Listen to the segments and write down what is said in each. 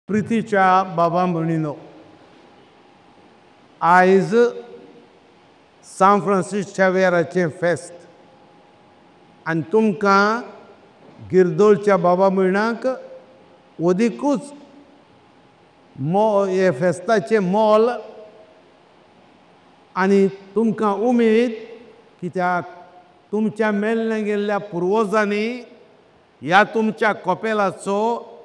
प्रितीच्या बाबा म्हणिनो, आयज सांत फ्रांसीस शावियराचें फेस्त आनी तुमकां गिरदोळच्या बाबा भयणांक अदिकूच हे फेस्ताचें मोल आनी तुमकां उमेद, कित्याक तुमच्या मेल्ले गेल्ल्या पुर्वजांनी ह्या तुमच्या कपेलाचो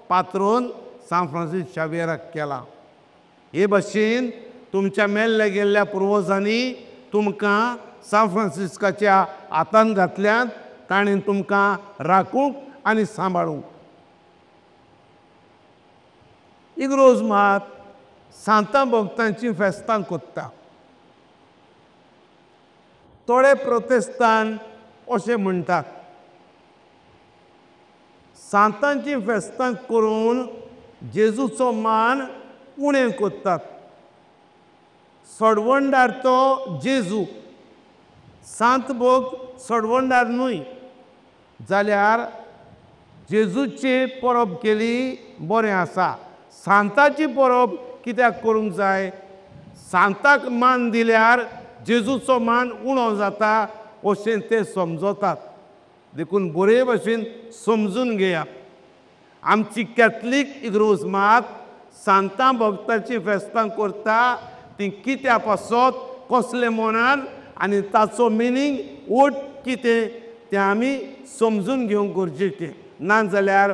पात्रोन सांत फ्रांसीस शावियराक केला. हे भशेन तुमच्या मेल्ले गेल्ल्या पुर्वजांनी तुमकां सांत फ्रांसिस्काच्या हातान घातल्यात, ताणें तुमकां राखूंक आनी सांबाळूंक. इग्रोज मात सांतां भक्तांची फेस्तां कोत्ता. थोडे प्रोटेस्तान अशें म्हणटात, सांतांची फेस्तां करून जेजूचो मान उणें कोत्तात. सोडवणदार तो जेजू, सांत भक्त सोडवणदार न्हय. जाल्यार जेजूची परब केली बरें आसा, सांताची परब कित्याक करूंक जाय? सांताक मान दिल्यार जेजूचो मान उणो जाता अशें ते समजतात. देखून बरे भशेन समजून घेयात. आमची कॅथलीक इग्रोज मात सांतां भक्ताची फेस्तां करता ती कित्या पासत, कसले मनान आनी ताचो मिनींग ओट कितें तें आमी समजून घेवंक गरजेचें. ना जाल्यार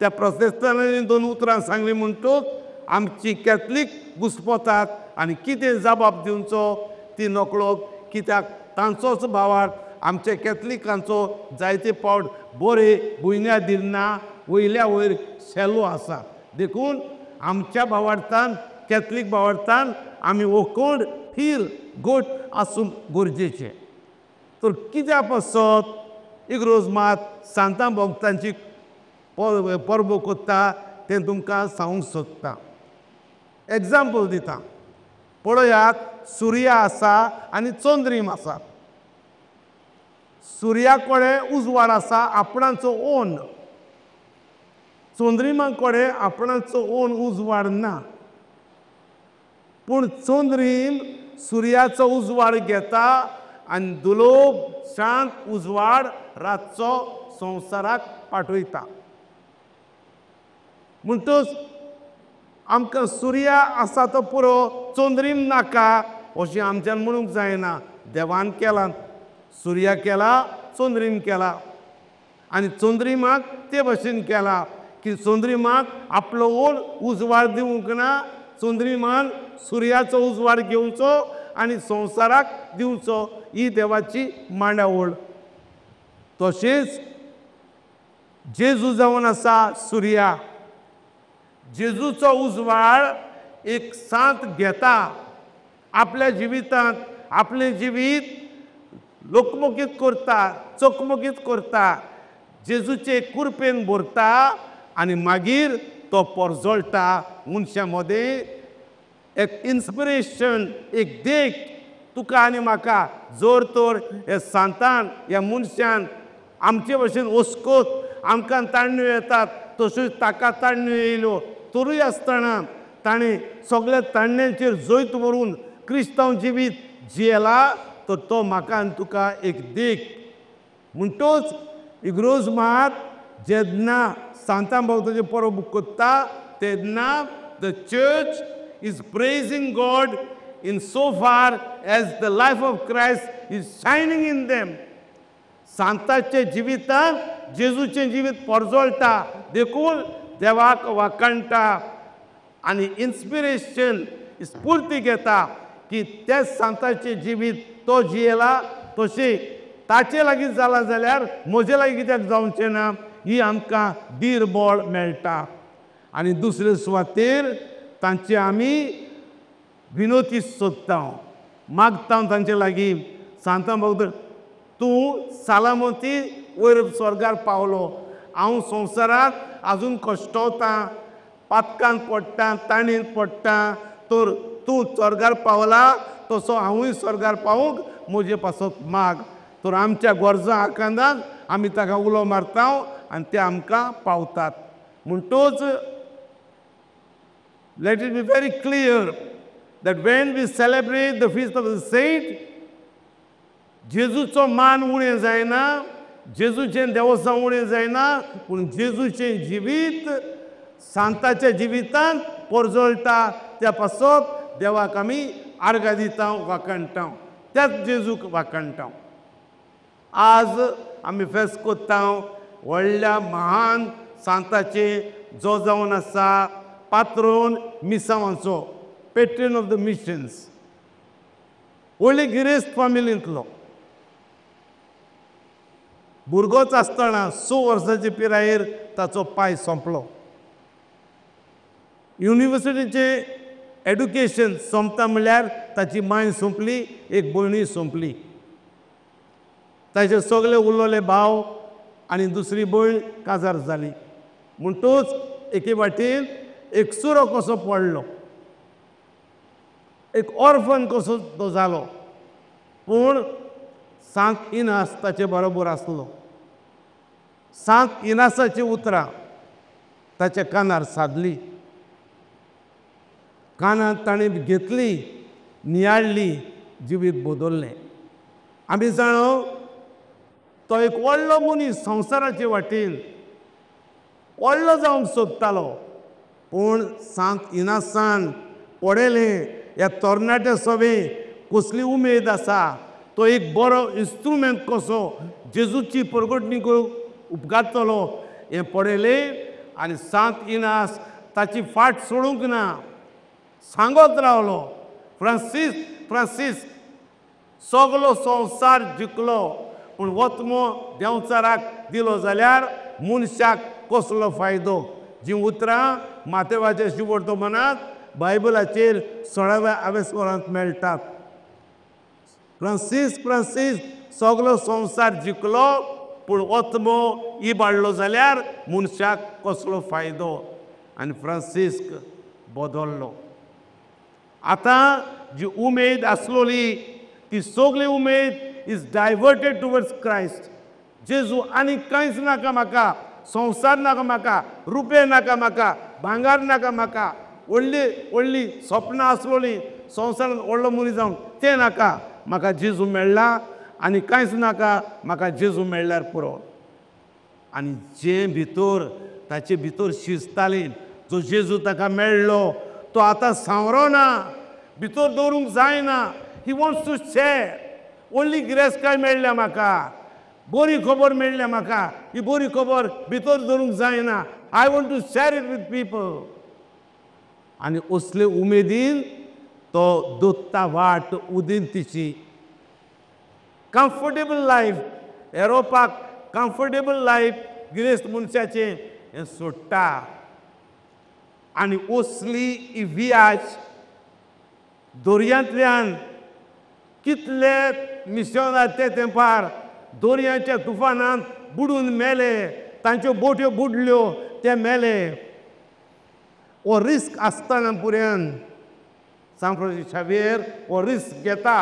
त्या प्रोटेस्तांनी दोन उतरां सांगली म्हणटूच आमची कॅथलीक घुस्पतात आनी कितें जबाब दिवचो ती नकळो, कित्याक तांचोच भावार्थ आमच्या कॅथलिकांचो जायते पावट बरे भुंयण्या दिना वयल्या वयर शेलो आसा. देखून आमच्या भावार्थान, कॅथलीक भावार्थान आमी ओकोड थीर गोट आसूंक गरजेचें. तर कित्या पासत इग्रोज मात सांतां भक्तांची परबो कोत्ता तें तुमकां सांगूंक सोदता. एग्जाम्पल दिता, पळयात, सुर्या आसा आनी चंद्रीम आसा. सुर्या कडेन उजवाड आसा आपणाचो ओन, चंद्रिमा कडेन आपणाचो ओन उजवाड ना. पूण चंद्रीम सुर्याचो उजवाड घेता आनी दुलोब शांत उजवाड रातचो संवसाराक पाठयता. म्हणटच आमकां सुर्या आसा तो पुरो, चंद्रीम नाका अशें आमच्यान म्हणूंक जायना. देवान केला, सुर्या केला, चंद्रीम केला आनी चंद्रिमाक ते भशेन केला की चंद्रिमाक आपलो ओन उजवाड दिवंक ना, चंद्रिमान सुर्याचो उजवाड घेवचो आनी संवसाराक दिवचो. ही देवाची मांडावळ. तशेंच जेजू जावन आसा सुर्या. जेजूचो उजवाड एक सांत घेता आपल्या जिवितांत, आपलें जिवीत लोकमोगीत करता, चकमोगीत करता, जेजूचे कुरपेन भरता आनी मागीर तो परजळटा मनशां मदें. एक इन्स्पिरेशन, एक देख तुका आनी म्हाका. जोर तर ह्या सांतान, ह्या मनशान आमचे भशेन ओस्कोत आमकां ताण्ण्यो येतात तश्योच ताका ताण्ण्यो येयल्यो, तरूय आसतना ताणें सगळ्या ताण्ण्यांचेर जैत व्हरून क्रिस्तांव जिवीत जियेला. तर तो म्हाका आनी तुका एक देख. म्हणटूच इग्रोज मात जेन्ना सांतां भक्ताचें परब कोत्ता तेन्ना the church is praising God in so far as the life of Christ is shining in them. सांताचे जिवितांत जेजूचें जिवीत परजळटा, देखून देवाक वाखाणटा आनी इन्स्पिरेशन स्फूर्ती घेता की तेच सांताचें जिवीत तो जियेला तशें ताचे लागीं जालां जाल्यार म्हजे लागीं कित्याक जावचें ना, ही आमकां धीर बळ मेळटा. आनी दुसरे सुवातेर तांची आमी विनोती सोदता, मागता तांचे लागीं. सांतां भक्त, तूं सालामती वयर स्वर्गार पावलो, हांव संवसारांत आजून कश्टवतां, पातकान पडटा, ताणेन पडटा, तर तूं स्वर्गार पावला तसो हांवूय स्वर्गार पावूंक म्हजे पासत माग. तर आमच्या गरजां आकांदाक आमी ताका उलो मारता आनी ते आमकां पावतात. म्हणटूच Let it be very clear that when we celebrate the feast of the saint, जेजूचो मान उणें जायना, जेजूचें देवस्तांव उणें जायना, पूण जेजूचें जिवीत सांताच्या जिवितांत परजळटा. त्या पासत देवाक आमी आर्गां दिता, वाखाणटा, त्याच जेजूक वाखाणटा. आज आमी फेस्त कोत्ता व्हडल्या महान सांताचे, जो जावन आसा पात्रोन मिसांवाचो, पेट्रन ऑफ the missions, व्हडली गिरेस्त फामिलींतलो. भुरगोच आसतना 6 वर्सांचे पिरायेर ताचो पांय सोंपलो. युनिवर्सिटीचें एडुकेशन सोंपता म्हणल्यार ताची मांय सोंपली, एक भयणूय सोंपली. ताचे सगळे उरलेले भाव आनी दुसरी भयण काजार जाली. म्हणटूच एके वाटेन एक सुरो कसो पडलो, एक ऑर्फन कसो तो जालो. पूण सांत इनास ताचे बरोबर आसलो. सांत इनासाची उतरां ताच्या कानार सादली, कानांत ताणें घेतली, नियाळ्ळी, जिवीत बदल्लें. आमी जाणो तो एक व्हडलो मनीस संवसाराचे वाटेन व्हडलो जावंक सोदतालो, पूण सांत इनासान पळयलें ह्या तरणाट्या सवें कसली उमेद आसा, तो एक बरो इन्स्ट्रुमेंट कसो जेजूची परगटणी करूंक उपकारतलो हें पळयलें. आनी सांत इनास ताची फाट सोडूंक ना, सांगत रावलो, फ्रांसीस फ्रांसीस सगलो संवसार जिखलो, पूण वतमो देंवचाराक दिलो जाल्यार मनशाक कसलो फायदो. जीं उतरां मातेवाच्या शिवर्तो मनात बायबलाचेर 16व्या आवेस्वरांत मेळटात. फ्रांसीस फ्रांसीस सगलो संवसार जिखलो, पूण वतमो इबाडलो जाल्यार मनशाक कसलो फायदो. आनी फ्रांसिस्क बदल्लो. आतां जी उमेद आसलोली ती सगळी उमेद is diverted towards Christ. जेजू आनी कांयच नाका म्हाका, संवसार नाका म्हाका, रुपये नाका म्हाका, भांगार नाका म्हाका, व्हडली व्हडली सपनां आसलोली संवसारांत व्हडलो मनीस जावंक तें नाका, म्हाका जेजू मेळ्ळा आनी कांयच नाका, म्हाका जेजू मेळ्ळ्यार पुरो. आनी जें भितर ताचे भितर शिजतालें, जो जेजू ताका मेळ्ळो तो आतां सांवरो ना, भितर दवरूंक जायना. He wants to share. व्हडली गिरेस्तकाय मेळ्ळ्या म्हाका, बरी खबर मेळ्ळ्या म्हाका, ही बरी खबर भितर दवरूंक जायना. I want to share it with people. आनी असले उमेदीन तो दोत्ता वाट उदेंतीची. कम्फर्टेबल लायफ, एरोपाक कम्फर्टेबल लायफ गिरेस्त मनशाचें हें सोडटा. आनी असली इवियाज दर्यांतल्यान कितले मिशनार ते तेंपार दर्याच्या तुफानांत बुडून मेले, तांच्यो बोट्यो बुडल्यो, ते मेले. हो रिस्क आसतना पुऱ्यान सांत फ्रांसीस शावियेर हो रिस्क घेता.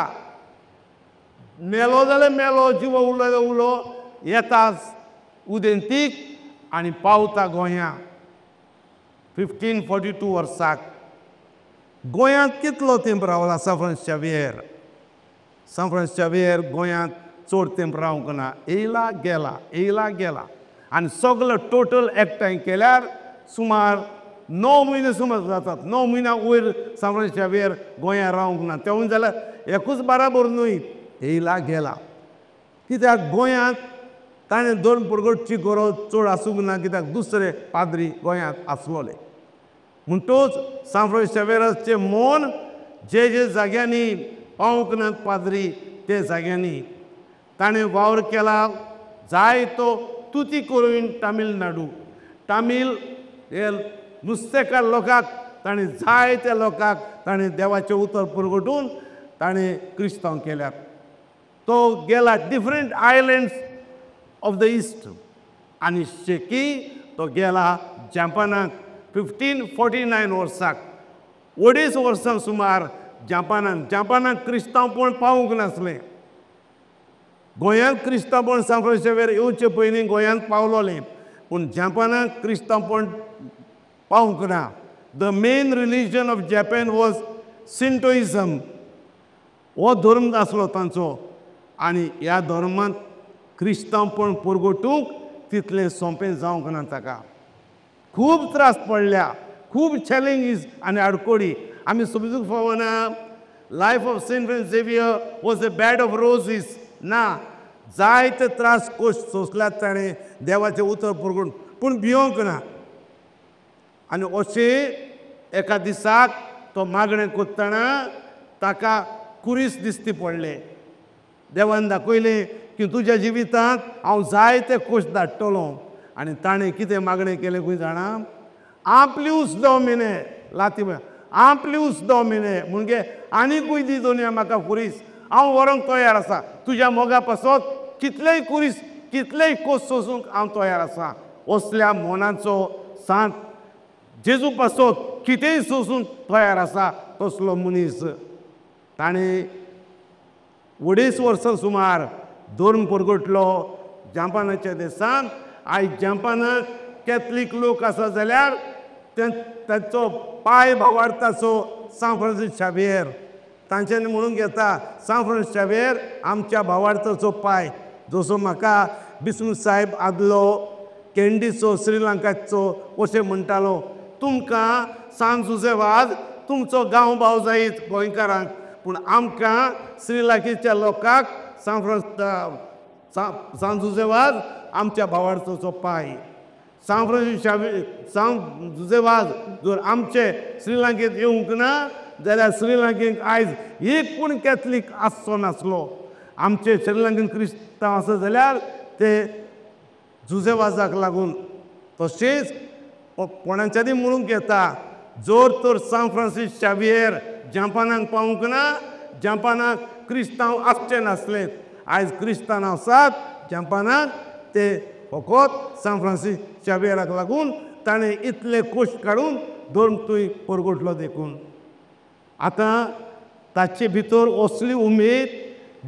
मेलो जाल्यार मेलो, जिवो उरलो जाल्यार उरलो, येता उदेंतीक आनी पावता गोंया 1542 वर्साक. गोंयांत कितलो तेंप रावला सांत फ्रांसीस शावियेर? सांत फ्रांसीस शावियेर गोंयांत चड तेंप रावंक ना, येयला गेला, येयला गेला. आनी सगलो टोटल एकठांय केल्यार सुमार 9 म्हयने सुमार जातात. 9 म्हयन्या वयर सांत फ्रांसीस शावियेर गोंयांत रावंक ना. तेवून जाल्यार एकूच बाराबर न्हय, येयला गेला. कित्याक गोंयांत ताणें दोन परगटची गरज चड आसूंक ना, कित्याक दुसरे पाद्री गोंयांत आसलोले. म्हणटूच सांत फ्रांसीस शावियेराचें मन जे जे जाग्यांनी पावंक नात पाद्री ते जाग्यांनी ताणें वावर केला. जायतो तुतीकोरीन तामिळनाडू, तामील हे नुस्तेकार लोकांक ताणें जायत्या लोकांक ताणें देवाचें उतर परगटून ताणें क्रिस्तांव केल्यात. तो गेला different islands of the east आनी शेकी तो गेला जापानाक 1549 वर्साक. 2.5 वर्सां सुमार जापानाक, जापानाक क्रिस्तांवपण पावूंक नासलें. गोंयांत क्रिस्तांवपण सांत फ्रांसीस शावियेर येवचे पयलीं गोंयांत पावलोलें, पूण जापानाक क्रिस्तांवपण पावूंक ना. The main religion of Japan was Shintoism. हो धर्म आसलो तांचो आनी ह्या धर्मांत क्रिस्तांवपण परगटूंक तितलें सोंपें जावंक ना. ताका खूब त्रास पडल्या, खूब चॅलेंजीस आनी आडकोडी. आमी समजूंक फावना life of Saint Francis Xavier was a bed of roses. ना, जायते त्रास कश्ट सोंसल्यात ताणें देवाचें उतर परगटून, पूण भियोंक ना. आनी अशें एका दिसाक तो मागणें करतना ताका कुरीस दिसती पडलें. देवान दाखयलें की तुज्या जिवितांत हांव जायते कश्ट धाडटलो. आनी ताणें कितें मागणें केलें खंय जाणा? आंप्लियूस डॉमिने, लाती आंप्लियूस डॉमिने म्हणजे आनीकूय दी दोनया म्हाका कुरीस, हांव व्हरूंक तयार आसा तुज्या मोगा पासत. कितलेय कुरीस, कितलेय कश्ट सोसूंक हांव तयार आसा. असल्या मनाचो सांत जेजू पासत कितेंय सोसूंक तयार आसा तसलो मनीस. ताणें 2.5 वर्सां सुमार धर्म परगटलो जापानाच्या देशांत. आयज जापानाक कॅथलीक लोक आसा जाल्यार तांचो पांय भावार्थाचो सांत फ्रांसीस शावियर. तांच्यांनी म्हणूंक येता सांत फ्रांसीस शावियर आमच्या भावार्थाचो पांय. जसो म्हाका बिस्मू साहेब आदलो केंडीचो श्रीलंकाचो अशें म्हणटालो, तुमकां सांत जुझेवाद तुमचो गांव भाव जायत गोंयकारांक, पूण आमकां श्रीलंकेच्या लोकांक सांत जुझेवाद आमच्या भावार्थाचो पांय. सांत फ्रांसीस शावियर सांत जुझेवाद जर आमचे श्रीलंकेंत येवंक ना जाल्यार श्रीलंकेक आयज एक पूण कॅथलीक आसचो नासलो. आमचे श्रीलंकेन क्रिस्तांव आसा जाल्यार ते जुझेवाजाक लागून. तशेंच कोणाच्यानी म्हणूंक येता जर तर सांत फ्रांसीस शावियर जापानाक पावूंक ना, जापानाक क्रिस्तांव आसचे नासले. आयज क्रिस्तांव आसात जापानाक ते फकत सांत फ्रांसीस शावियराक लागून. ताणें इतले कश्ट काडून धर्म थंय परगटलो देखून. आतां ताचे भितर असली उमेद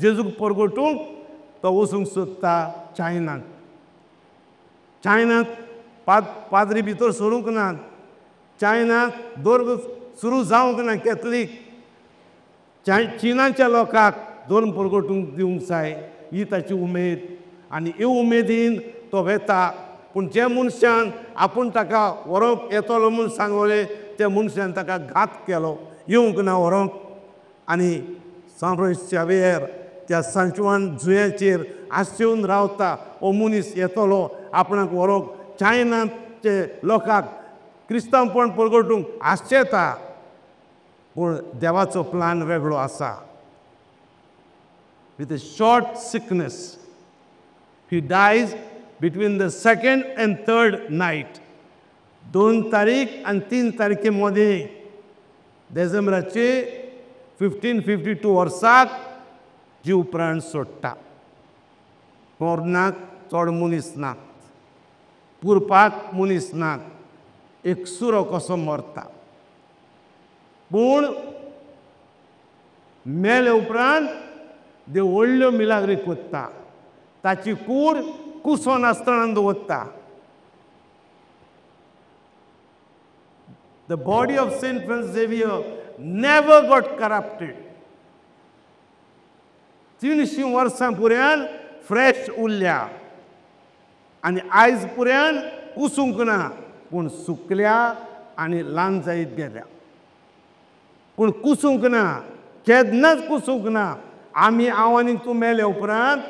जेजूक परगटूंक तो वचूंक सोदता चायनाक. चायनाक पाद्री भितर सरूंक नात, चायनाक धर्म सुरू जावंक ना कॅथलीक. चिनाच्या लोकांक धर्म परगटूंक दिवंक जाय ही ताची उमेद. आनी हे उमेदीन तो वेता. पूण जे मनशान आपूण ताका व्हरूंक येतलो म्हूण सांगलें त्या मनशान ताका घात केलो, येवंक ना व्हरूंक. आनी सांत फ्रांसीस शावियर त्या सांचवान जुंयाचेर आशेवन रावता, हो मनीस येतलो आपणाक व्हरूंक, चायनाचे लोकांक क्रिस्तांवपण परगटूंक आशेता. पूण देवाचो प्लान वेगळो आसा. With a short sickness he dies between the second and third night. 2 तारीख आनी 3 तारखे मदीं डिसेंबराचे 1552 वर्साक जीव प्राण सोडटा. मरणाक चड मनीस नात, पुरपाक मनीस नात, एक सुरो कसो मरता. पूण मेले उपरांत देव व्हडल्यो मिलाग्री कोत्ता, ताची कूड कुसोन आसतना दवरता. The body of Saint Francis Xavier never got corrupted. 300 वर्सां पुऱ्यान फ्रेश उरल्या आनी आयज पुऱ्यान कुसूंक ना, पूण सुकल्या आनी ल्हान जायत गेल्या, पूण कुसूंक ना, केन्नाच कुसूंक ना. आमी हांव आनी तूं मेले उपरांत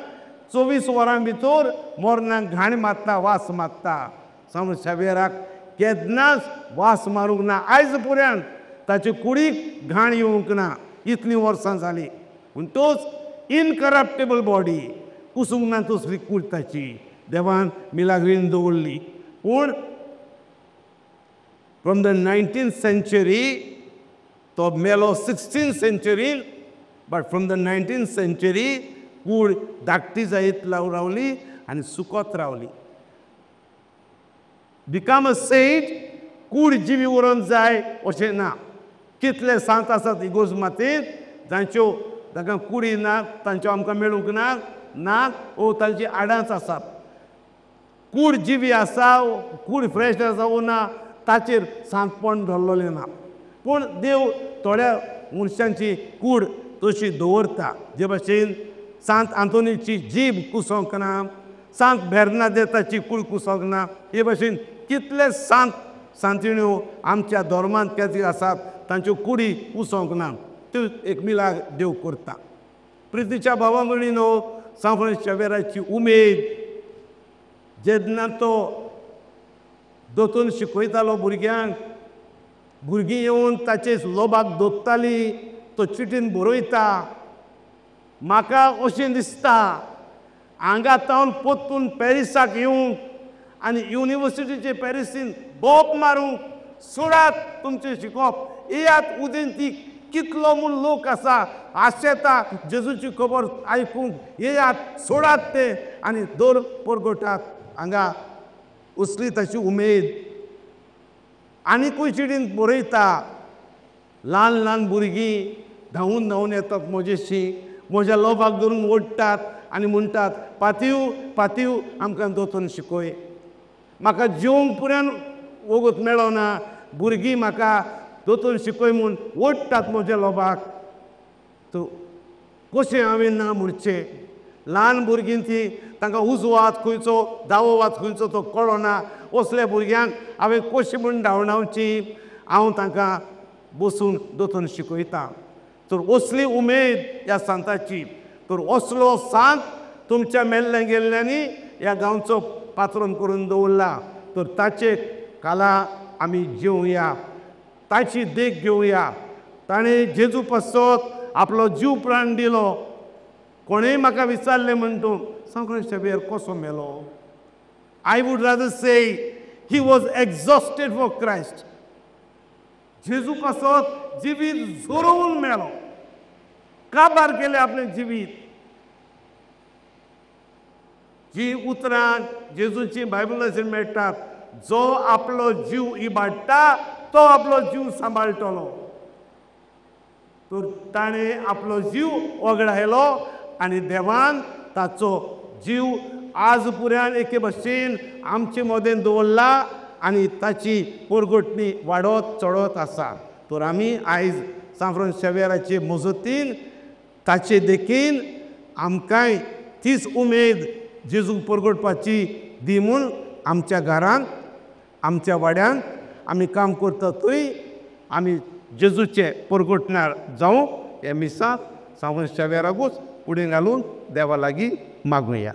24 वरां भितर मरणाक घाण मारता, वास मारता. सांत शावियराक केन्नाच वास मारूंक ना, आयज पुऱ्यान ताचे कुडीक घाण येवंक ना, इतलीं वर्सां जालीं. पूण तोच इनकरप्टेबल बॉडी, कुसूंक ना तसली कूड ताची देवान मिलाग्रीन दवरली. पूण from the 19th century तो मेलो 16th century, but from the 19th century कूड धाकटी जायत रावली आनी सुकत रावली. बिकम अ सेंट, कूड जिवी उरोंक जाय अशें ना. कितले सांत आसात इगोर्ज मातयेंत जांच्यो तांकां कुडी ना, तांच्यो आमकां मेळूंक ना ना ओ तांची आडांच आसात. कूड जिवी आसा, कूड फ्रेश आसा ओ ना, ताचेर सांतपण धरलेलें ना. पूण देव थोड्या मनशांची कूड तशी दवरता. जे भाशेन सांत आंतोनीची जीब कुसोंक ना, सांत बेर्नादेताची कूड कुसोंक ना, हे भाशेन कितले सांत सांतिण्यो आमच्या धर्मांत कॅथलीक आसात तांच्यो कुडी कुसोंक ना. त्यो एक मिलाग देव करता. प्रितीच्या भावा भयणीनो, सांत फ्रांसीस शावेराची उमेद जेन्ना तो दोतोन शिकयतालो भुरग्यांक, भुरगीं येवन ताचे लोबाक दोत्ताली, तो चिटीन बरयता, म्हाका अशें दिसता हांगा तावन परतून पॅरिसाक येवंक आनी युनिवर्सिटीचे पॅरिसीन बोप मारूंक, सोडात तुमचें शिकोवप, येयात उदेंती कितलो म्हूण लोक आसा आशेता जेजूची खबर आयकूंक, येयात सोडात ते आनी दर परगटात. हांगा उसली ताची उमेद. आनीकूय चिडीन बरयता, ल्हान ल्हान भुरगीं धांवून धांवून येतात म्हजेशी, म्हज्या लोबाक धरून ओडटात आनी म्हणटात, पातीव पातीव आमकां दोतोन शिकय, म्हाका जेवंक पुऱ्यान वगत मेळना, भुरगीं म्हाका दोतोन शिकय म्हूण ओडटात म्हज्या लोबाक. तो कशें हांवें ना म्हणचें? ल्हान भुरगीं ती, तांकां उजवो हात खंयचो दावो हात खंयचो तो कळना, असल्या भुरग्यांक हांवें कशें म्हूण धांवडावची? हांव तांकां बसून दोतोन शिकयता. तर असली उमेद ह्या सांताची. तर असलो सांत तुमच्या मेल्ल्या गेल्ल्यांनी ह्या गांवचो पात्रोन करून दवरला. तर ताचे खाला आमी जेवया, ताची देख घेवया. ताणें जेजू पासत आपलो जीव प्राण दिलो. कोणेय म्हाका विचारलें म्हणटून सांत फ्रांसीस शावेर कसो मेलो? I would rather say he was exhausted for Christ. जेजू पासत जिवीत झरोवन मेलो, काबार केलें आपलें जिवीत. जी उतरां जेजूची बायबलाचेर मेळटात, जो आपलो जीव इबाडटा तो आपलो जीव सांबाळटलो. तर ताणें आपलो जीव वगडायलो आनी देवान ताचो जीव आज पुऱ्यान एके भशेन आमचे मदें दवरला आनी ताची परगटणी वाडत चडत आसा. तर आमी आयज सांत फ्रांसीस शावेराचे मजतीन ताचे देखीन आमकांय तीच उमेद जेजूक परगटपाची दी म्हूण आमच्या घरांत, आमच्या वाड्यांत आमी काम करता थंय आमी जेजूचे परगटणार जावं. हे मिसाक सांत फ्रांसीस शावेराकूच फुडें घालून देवा लागीं मागुया.